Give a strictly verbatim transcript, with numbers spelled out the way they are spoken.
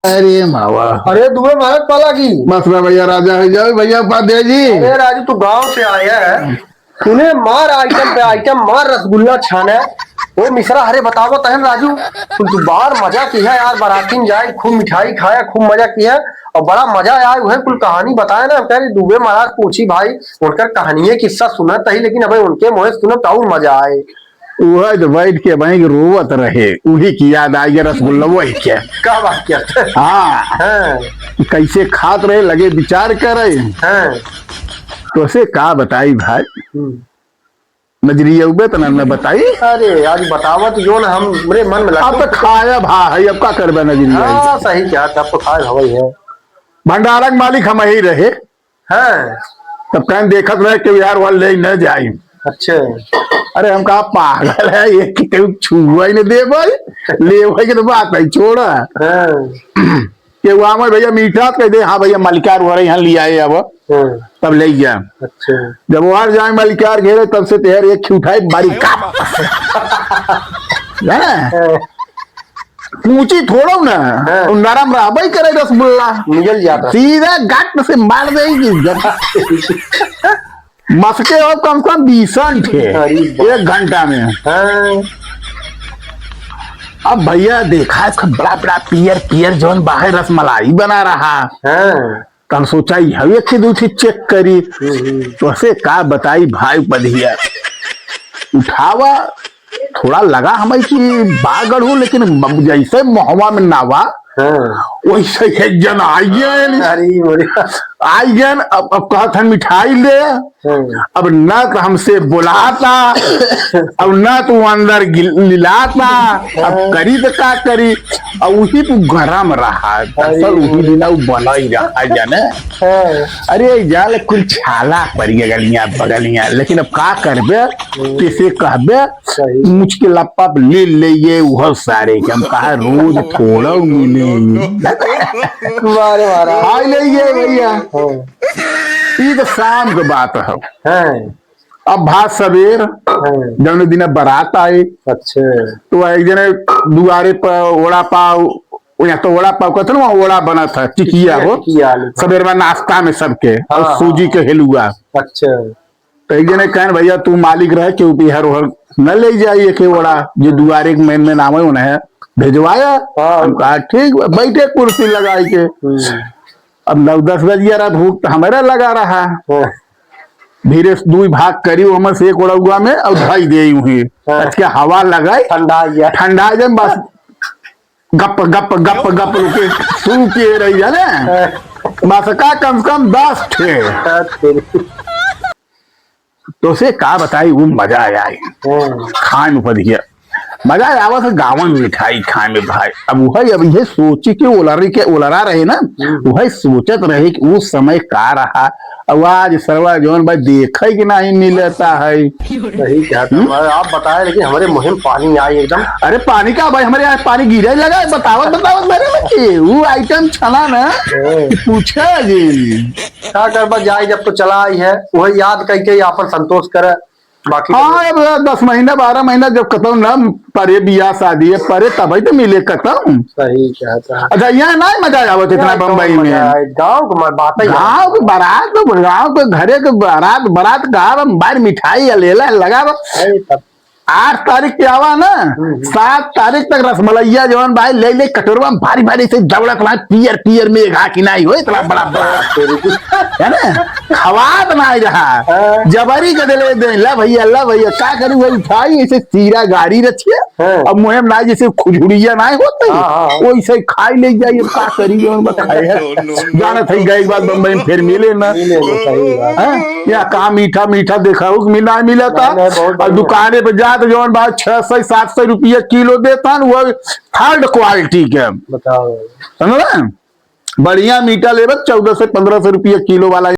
अरे मावा। अरे दुबे महाराज पाला की। बस रे भैया, राजा हो जाओ भैया उपाध्याय जी। अरे राजू, तू गांव से आया है, तूने मार आइटम पे आइटम, मार रसगुल्ला छाने। ओ मिश्रा, अरे बतावा तहन राजू, कुल तू बार मजा किहा यार, बरातिन जाए, खूब मिठाई खाया, खूब मजा किहा, और बड़ा मजा आया। उहे कुल कहानी बताए ना, हम कह रहे दुबे महाराज पूछी भाई, उनकर कहानिये किस्सा सुनत ही, लेकिन अबे उनके मुँहे सुनब तो और मजा आए। उहे तो बैठ के वहीं रोवत रहे, उही की याद आई गया रसगुल्ला वही के। का बात करते? हाँ। हाँ। कैसे खात रहे, लगे विचार करे। हाँ। तो से का बताई भाई? हम्म। नजरिया उबे तना न बताई। अरे यार, बतावा तो जो ना हमरे मन में अब लगता तो है। खाया भा है, अब का करबे नजरिया? हाँ, सही कहा, तब तो खाए हवई है। भंडारा के मालिक हम ही रहे। हाँ। तब कहें देखत रहे कि यार वहाँ ले न जाई। अच्छा। अरे हम कहा पागल है, ये कि केहू छुआ ही न दे भाई, ले भाई के तो बात है, छोड़ा। हाँ। केहू आवे भैया मीठा कह दे, हाँ भैया मलिकार हो रहे यहाँ ले आए अब, हाँ। तब ले गया। अच्छा। जब वहाँ जाए मलिकार घेरे तब से तेहर एक खी उठाए बारी का। है ना? हाँ। पूछी थोड़ो ना, हाँ। उ नरम रहबे करे रसगुल्ला। निकल जाता। सीधा गट से मार देगी। मसके हो कम से कम बीसन ठे। अरे बाप। एक घंटा में। हाँ। अब भैया देखा है, बड़ा बड़ा पियर पियर जौन बाहर रसमलाई बना रहा। हाँ। तो हम सोचा, "ई हवे के दू ठे चेक करी।" हम्म, हम्म। तो से का बताई भाई पधिया, उठावा, थोड़ा लगा हमें कि बा गढ़ू, लेकिन जैसे मोहवा में नावा, हाँ। वैसे एक जन आई गए। अरे बोले। आई गए, अब, अब कहत हन मिठाई ले, हाँ। अब ना तो हमसे बुलाता, अब ना तो अंदर गिल-, लिलाता, अब हाँ। करी तो का करी। अब उही तो गरम रहा, अरे दरअसल उही बोले। दिन उ बना ही रहा, जाने। हाँ। अरे जाल कुल छाला पड़ गया गलियां बगलियां, लेकिन अब का करबे, हम्म। किसे कहबे, सही। मुझ के लप्पा पे ले ले ये उहो सारे के हम कहा रोज थोड़ा मिले। मारे मारा। हाय ले ये भैया। हाँ। ई तो शाम के बात है। हाँ। अब भात सवेर, हाँ। जौने दिन बारात आए, अच्छा। तो एक जने दुआरे पर वड़ा पाव, यहाँ तो वड़ा पाव कहते ना, वहाँ वड़ा बना था, टिकिया हो, टिकिया आलू। सवेर में नाश्ता में सबके, और हाँ, सूजी हाँ। के हलुआ। अच्छा। तो एक जने कहन, "भैया, तू मालिक रहे, केहू बिहार उहर न ले जाई, एके ओड़ा, जे दुआरे के मेन मेन आवे, उन्हें भेजवाया।" हाँ। हम कहा, "ठीक बा," बैठे कुर्सी लगाई के। हम्म। अब नौ दस बज गया रहा, भूख तो हमारा लगा रहा। हाँ। धीरे से दुई भाग करी, ओमे से एक ओड़ौआ में और धई दे यूं ही। हाँ। अच्छा, हवा लगाई, ठंडा आ गया। ठंडा आ जाए, बस गप, गप, गप, गप लोग के शुरू किए रही जाने। हाँ। बस का कम से कम दस ठे। हाँ, तेरी। तो से का बताई, वो मजा आया है। हम्म। खाए में पड़ गया। मजा आवा से गाँव में मिठाई खाए में भाई। अब वही, अब ये सोची के ओलरी के ओलरा रहे ना, हम्म। वही सोचत रहे कि उस समय का रहा। अब आज सरवा जौन भाई देखे के नहीं मिलता है। सही कहता हम्म? भाई, आप बताए, लेकिन हमारे मुँह में पानी आई एकदम। अरे पानी का भाई, हमारे यहाँ पानी गिरे लगा है, बतावत, बतावत मेरे में के, वो आइटम छना ना, हम्म। कि पूछे जी। का करबा, जाए जब तो चला आई है, वही याद करके ही आपन संतोष करे, बाकी हाँ, अब दस महीना, बारह महीना जब कतौ ना परे बियाह शादी है, परे तबही तो मिले कतौ। सही कहता है। अच्छा, यहाँ ना मजा आवत इतना यहाँ कौन बम्बई में। मजा आए? गाँव के म-, बात ही गाँव के बारात, गाँव के घरे के बारात, बारात गाँव में बाहर मिठाई या लेला लगा बा। अरे तब आठ तारीख के आवा ना, हम्म, हम्म। सात तारीख तक रसमलैया जवन भाई ले ले कटोरवा में भारी भारी से दौड़त रहा, पियर पियर में घा कि नहीं हो, इतना बड़ा बड़ा। है ना? खवात नहीं रहा। हाँ। जबरी के दिले दे, "ला भैया, ला भैया," का करी, वही उठाई, ऐसे सीरा गाड़ी रचिए। हाँ। अब मुँह में ना जैसे खुजहुरिया ना होते, हाँ, हाँ, हाँ। वैसे खाई ले जाइए, का करी, जवन बा खाए है। No, no, no, जानत है, no। गए एक बार बम्बई में फिर मिले ना। मिले ना, सही बात। हाँ? या का मीठा मीठा देखा हो कि मिला, मिला था। नहीं, नहीं, बहुत और बढ़िया। दुकाने पे जात जौन बा छह सौ सात सौ रुपया किलो देता न, वो third quality के। बताओ। समझला? बढ़िया मीठा लेबे चौदह सौ पन्द्रह सौ रुपया किलो वाला।